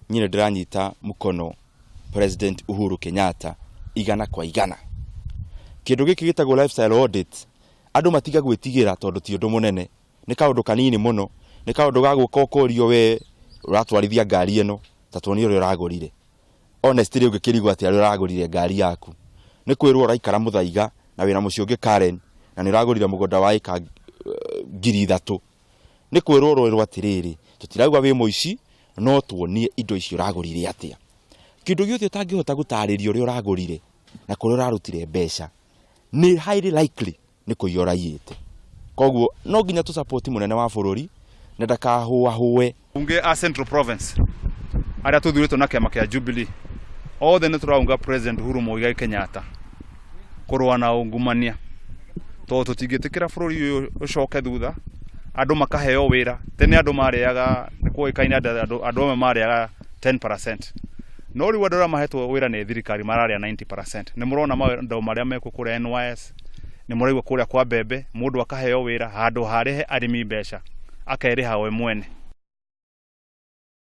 Niĩ nĩ ndĩranyita mũkono President Uhuru Kenyatta 100%. Kĩndũ gĩkĩ gĩtagwo lifestyle audit, andũ matiga gwĩtigĩra tondũ ti ũndũ mũnene, nĩ kaũndũ kanini mũno, nĩ kaũndũ ga gũka ũkorio we ũratwarithia ngari ĩno, ta tuonie ũrĩa ũragũrire. Honestly ũngĩkĩrigwo atĩa ũrĩa ũragũrire ngari yaku. Nĩ kwĩrwo ũraikara Mũthaiga na wĩna mũciĩ ũngĩ Karen na nĩ ũragũrire mũgũnda wa ĩka 3000. Nĩ kwĩrwo ũrerwo atĩrĩrĩ, tũtirauga wĩ mũici, no tuonie indo icio ũragũrire atĩa. Kĩndũ gĩothe ũtangĩhota gũtarĩria ũrĩa ũragũrire na kũrĩa ũrarutire mbeca, nĩ highly likely nĩ kũiya ũraiyĩte. Koguo no nginya tũ support mũnene wa bũrũri na ndakahũahũe. Bunge a Central Province arĩa tũthurĩtwo na kĩama kĩa Jubilee othe nĩ tũraunga President Uhuru Muigai Kenyatta kũrũa na ungumania tondũ tũtingĩtĩkĩra bũrũri ũyũ ũcoke thutha andũ makaheo wĩra. Tene andũ marĩaga, nĩ kwoĩkaine andũ amwe marĩaga 10%, no rĩu andũ arĩa mahetwo wĩra nĩ thirikari mararĩa 90%. Nĩ mũrona maũndũ marĩa mekwo kũrĩa NYS, nĩ mũraigua kũrĩa kwa mbembe, mũndũ akaheo wĩra handũ harĩhe arĩmi mbeca akerĩha we mwene.